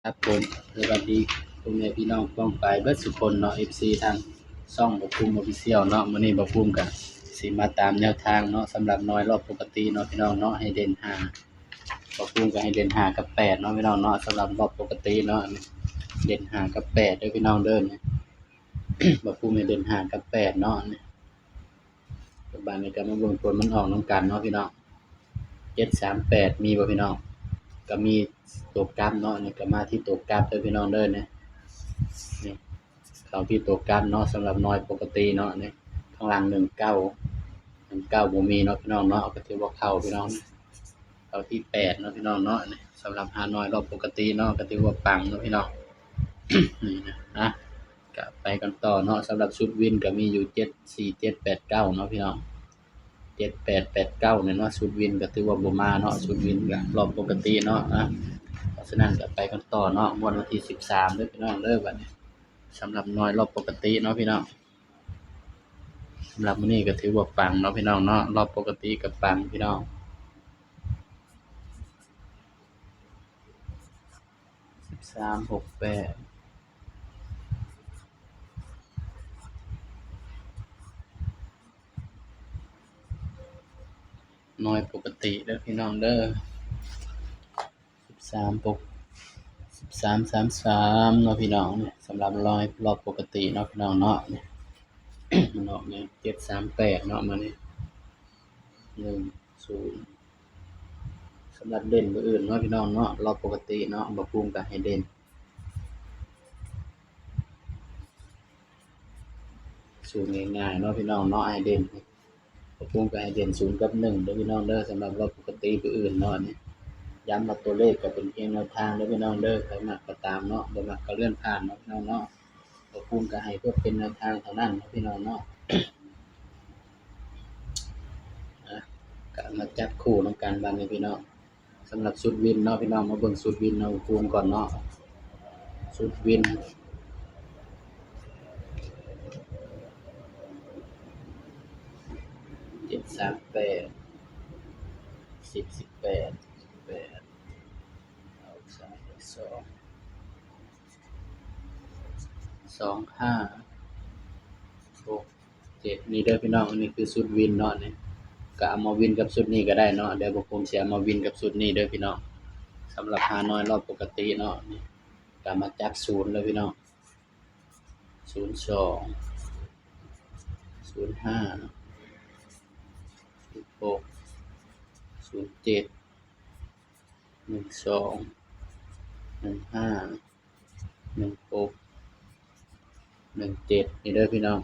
ຄັບຜົມ ສະຫວັດດີພໍ່ແມ່ພີ່ນ້ອງປ້ອງປາຍເບິດສູ່ຄົນເນາະ ເອັຟຊີ ທາງຊ່ອງບ່າວພູມ Official ເນາະ. ມື້ນີ້ບ່າວພູມກະຊິມາຕາມແນວທາງເນາະ ສຳລັບໜ່ວຍລອບປົກກະຕິເນາະ ພີ່ນ້ອງເນາະ. ໃຫ້ເດັ່ນຫ້າ ບ່າວພູມກະໃຫ້ເດັ່ນຫ້າກັບແປດເນາະ ພີ່ນ້ອງເນາະ. ສຳລັບລອບປົກກະຕິເນາະ ເດັ່ນຫ້າກັບແປດເດີພີ່ນ້ອງເດີ. ບ່າວພູມໃຫ້ເດັ່ນຫ້າກັບແປດເນາະ. ບາດນີ້ກະມາເບິ່ງຜົນມັນອອກນຳກັນເນາະ ພີ່ນ້ອງ. ເຈັດສາມແປດ ມີບໍ່ ພີ່ນ້ອງ? ກະມີຕົວກັບເນາະ ນີ້ກະມາທີ່ຕົວກັບເດີພີ່ນ້ອງເດີ. ນີ້ ນີ້ ເຂົ້າທີ່ຕົວກັບເນາະ ສຳລັບໜ່ວຍປົກກະຕິເນາະ. ນີ້ ຂ້າງຫຼັງ ໜຶ່ງເກົ້າ ໜຶ່ງເກົ້າ ບໍ່ມີເນາະ ພີ່ນ້ອງເນາະ. ກະຖືວ່າເຂົ້າ ພີ່ນ້ອງ ເຂົ້າທີ່ແປດເນາະ ພີ່ນ້ອງເນາະ. ນີ້ ສຳລັບຫາໜ່ວຍລອບປົກກະຕິເນາະ ກະຖືວ່າປັງເນາະ ພີ່ນ້ອງ. ນີ້ນະ ອ່ະ ກະໄປກັນຕໍ່ເນາະ. ສຳລັບຊຸດວິນກະມີຢູ່ ເຈັດສີ່ເຈັດແປດເກົ້າ ເນາະ ພີ່ນ້ອງ. ເຈັດແປດແປດເກົ້າ ນີ້ເນາະ ຊຸດວິນກະຖືວ່າບໍ່ມາເນາະ ຊຸດວິນກະລອບປົກກະຕິເນາະ. ອ່ະ ເພາະສະນັ້ນກະໄປກັນຕໍ່ເນາະ ງວດວັນທີສິບສາມເດີພີ່ນ້ອງເດີ. ບາດນີ້ສຳລັບໜ່ວຍລອບປົກກະຕິເນາະ ພີ່ນ້ອງ ສຳລັບມື້ນີ້ກະຖືວ່າປັງເນາະ ພີ່ນ້ອງເນາະ. ລອບປົກກະຕິກະປັງ ພີ່ນ້ອງ. ສິບສາມ ຫົກແປດ ໜ່ວຍປົກກະຕິເດີພີ່ນ້ອງເດີ. ສິບສາມ ປົກ ສິບສາມ ສາມສາມ ເນາະ ພີ່ນ້ອງ. ສຳລັບໜ່ວຍລອບປົກກະຕິເນາະ ພີ່ນ້ອງເນາະ. ມັນອອກນີ້ ເຈັດສາມແປດ ເນາະ ມານີ້ ໜຶ່ງສູນ. ສຳລັບເດັ່ນມື້ອື່ນເນາະ ພີ່ນ້ອງເນາະ ລອບປົກກະຕິເນາະ ບ່າວພູມກະໃຫ້ເດັ່ນ ສູນງ່າຍໆເນາະ ພີ່ນ້ອງເນາະ. ໃຫ້ເດັ່ນ ບ່າວພູມກະໃຫ້ເດັ່ນສູນກັບໜຶ່ງເດີພີ່ນ້ອງເດີ ສຳລັບລອບປົກກະຕິມື້ອື່ນເນາະ. ນີ້ ຢ້ຳວ່າຕົວເລກກະເປັນພຽງແນວທາງເດີພີ່ນ້ອງເດີ. ໃຜມັກກະຕາມເນາະ ບໍ່ມັກກະເລື່ອນຜ່ານເນາະ ພີ່ນ້ອງເນາະ. ບ່າວພູມກະໃຫ້ເພື່ອເປັນແນວທາງເທົ່ານັ້ນເນາະ ພີ່ນ້ອງເນາະ. ອ່ະ ກະມາຈັບຄູ່ນຳກັນບາດນີ້ພີ່ນ້ອງ. ສຳລັບຊຸດວິນເນາະ ພີ່ນ້ອງ ມາເບິ່ງຊຸດວິນນຳຄູນກ່ອນເນາະ. ຊຸດວິນ ເຈັດສາມແປດ ສິບ ສິບແປດ ສິບແປດ ເອົາສາມ ສອງ ສອງ ຫ້າ ຫົກ ເຈັດ ນີ້ເດີພີ່ນ້ອງ. ອັນນີ້ຄືຊຸດວິນເນາະ ນີ້ກະເອົາມາວິນກັບຊຸດນີ້ກະໄດ້ເນາະ. ດຽວບ່າວພູມຊິເອົາມາວິນກັບຊຸດນີ້ເດີພີ່ນ້ອງ. ສຳລັບຫາໜ່ວຍລອບປົກກະຕິເນາະ ນີ້ກະມາຈັບສູນເດີພີ່ນ້ອງ. ສູນສອງ ສູນຫ້າ ສູນຫົກ ສູນເຈັດ ໜຶ່ງສອງ ໜຶ່ງຫ້າ ໜຶ່ງຫົກ ໜຶ່ງເຈັດ ນີ້ເດີພີ່ນ້ອງ.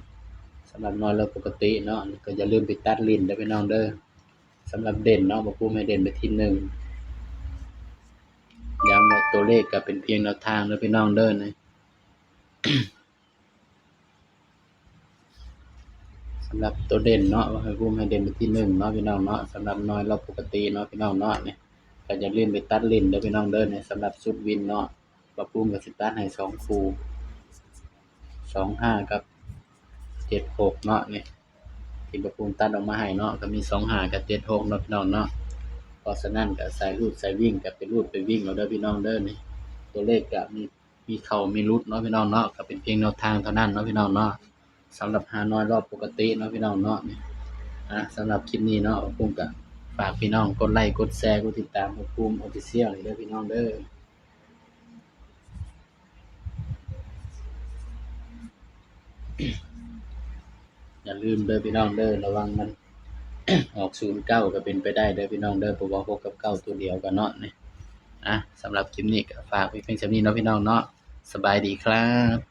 ສຳລັບໜ່ວຍລອບປົກກະຕິເນາະ ກະຢ່າລືມໄປຕັດຫຼິ້ນເດີພີ່ນ້ອງເດີ. ສຳລັບເດັ່ນເນາະ ບ່າວພູມໃຫ້ເດັ່ນໄປທີ່ໜຶ່ງ. ຢ້ຳວ່າຕົວເລກກະເປັນພຽງແນວທາງເດີພີ່ນ້ອງເດີ. ນີ້ ສຳລັບຕົວເດັ່ນເນາະ ໃຫ້ພູມໃຫ້ເດັ່ນໄປທີ່ໜຶ່ງເນາະ ພີ່ນ້ອງເນາະ. ສຳລັບໜ່ວຍລອບປົກກະຕິເນາະ ພີ່ນ້ອງເນາະ. ນີ້ກະຢ່າລືມໄປຕັດຫຼິ້ນເດີພີ່ນ້ອງເດີ. ນີ້ສຳລັບຊຸດວິນເນາະ ບ່າວພູມກະຊິຕັດໃຫ້ສອງຄູ່ ສອງຫ້າ ກັບ ເຈັດຫົກ ເນາະ. ນີ້ທີ່ບ່າວພູມຕັດອອກມາໃຫ້ເນາະ ກະມີ ສອງຫ້າ ກັບ ເຈັດຫົກ ເນາະ ພີ່ນ້ອງເນາະ. ເພາະສະນັ້ນກະສາຍຮູດສາຍວິ່ງກະໄປຮູດໄປວິ່ງເອົາເດີພີ່ນ້ອງເດີ. ນີ້ຕົວເລກກະມີ ມີເຂົ້າມີຫຼຸດເນາະ ພີ່ນ້ອງເນາະ. ກະເປັນພຽງແນວທາງເທົ່ານັ້ນເນາະ ພີ່ນ້ອງເນາະ. ສຳລັບຫາໜ່ວຍລອບປົກກະຕິເນາະ ພີ່ນ້ອງເນາະ. ນີ້ ອ່ະ ສຳລັບຄລິບນີ້ເນາະ ບ່າວພູມກະຝາກພີ່ນ້ອງກົດໄລ ກົດແຊ ກົດຕິດຕາມບ່າວພູມ Official ນີ້ເດີພີ່ນ້ອງເດີ. ຢ່າລືມເດີພີ່ນ້ອງເດີ ລະວັງມັນອອກ ສູນເກົ້າ ກະເປັນໄປໄດ້ເດີພີ່ນ້ອງເດີ ເພາະວ່າ ຫົກ ກັບ ເກົ້າ ໂຕດຽວກັນເນາະ. ນີ້ ອ່ະ ສຳລັບຄລິບນີ້ກະຝາກໄວ້ພຽງສ່ຳນີ້ເນາະ ພີ່ນ້ອງເນາະ. ສະບາຍດີຄັບ.